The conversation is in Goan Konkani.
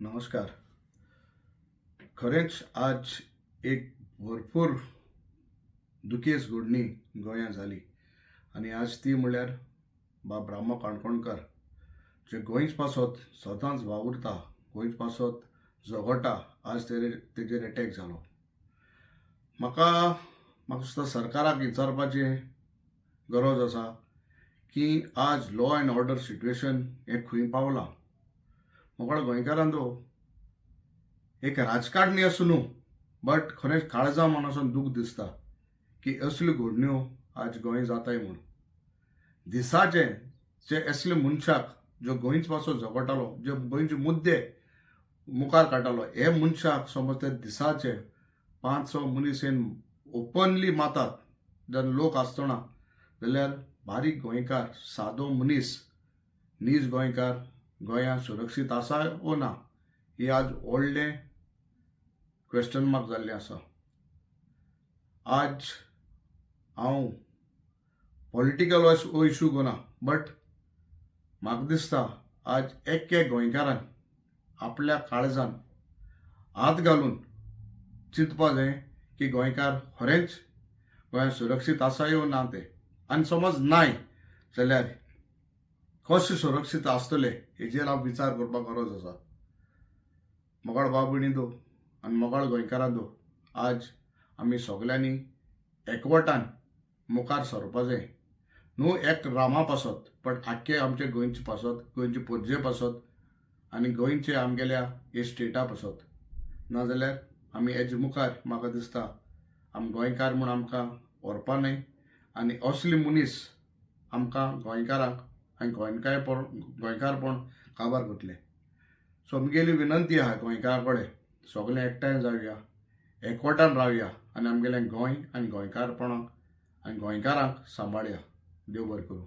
नमस्कार. खरेंच आज एक भरपूर दुखेस्त घडणी गोंयांत जाली आनी आज ती म्हणल्यार बाब रामा काणकोणकर जे गोंयच पासत सदांच वावुरता, गोंयच पासत झगडटा, आज तेजेर एटॅक जालो. म्हाका म्हाका दिसता सरकाराक विचारपाचें गरज आसा की आज लॉ एंड ऑर्डर सिट्युएशन हें खंय पावलां. मोगाळ गोंयकारांनो, एक राजकारणी आसूं न्हू, बट खरेंच काळजा मनासून दूख दिसता की असल्यो घडण्यो आज गोंय जाताय म्हूण. दिसाचे जे असले मनशाक जो गोंयच पासून झगडटालो, जे गोंयचे मुद्दे मुखार काडटालो, हे मनशाक समज ते दिसाचे पांच स मनीस येवन ओपनली मारतात जेन्ना लोक आसतना, जाल्यार बारीक गोंयकार, सादो मनीस, नीज गोंयकार गोंयांत सुरक्षीत आसा वो ना, ही आज व्हडलें क्वेश्चन मार्क जाल्लें आसा. आज हांव पॉलिटिकल हो इशू कोना, बट म्हाका दिसता आज एक एक गोंयकारान आपल्या काळजान हात घालून चिंतपा जाय की गोंयकार खरेंच गोंयांत सुरक्षीत आसा यो ना तें, आनी समज नाय जाल्यार कशें सुरक्षीत आसतले हेजेर हांव विचार करपाक गरज आसा. मोगाळ भाव भयणींनो आनी मोगाळ गोंयकारांनो, आज आमी सगल्यांनी एकवटान मुखार सरपा जाय, न्हू एक रामा पासत पण आख्खे आमचे गोंयचे पासत, गोंयचे पोरजे पासत आनी गोंयचे आमगेल्या हे स्टेटा पासत. नाजाल्यार आमी हेजे मुखार म्हाका दिसता आम गोंयकार म्हूण आमकां व्हरपा न्हय आनी असले मनीस आमकां गोंयकारांक आनी गोंयकारपण गोंयकारपण काबार करतले. सो आमगेली विनंती आहा गोंयकारा कडेन, सगळे एकठांय जावया, एकवटान रावया आनी आमगेलें गोंय आनी गोंयकारपणाक आनी गोंयकारांक सांबाळया. देव बरें करूं.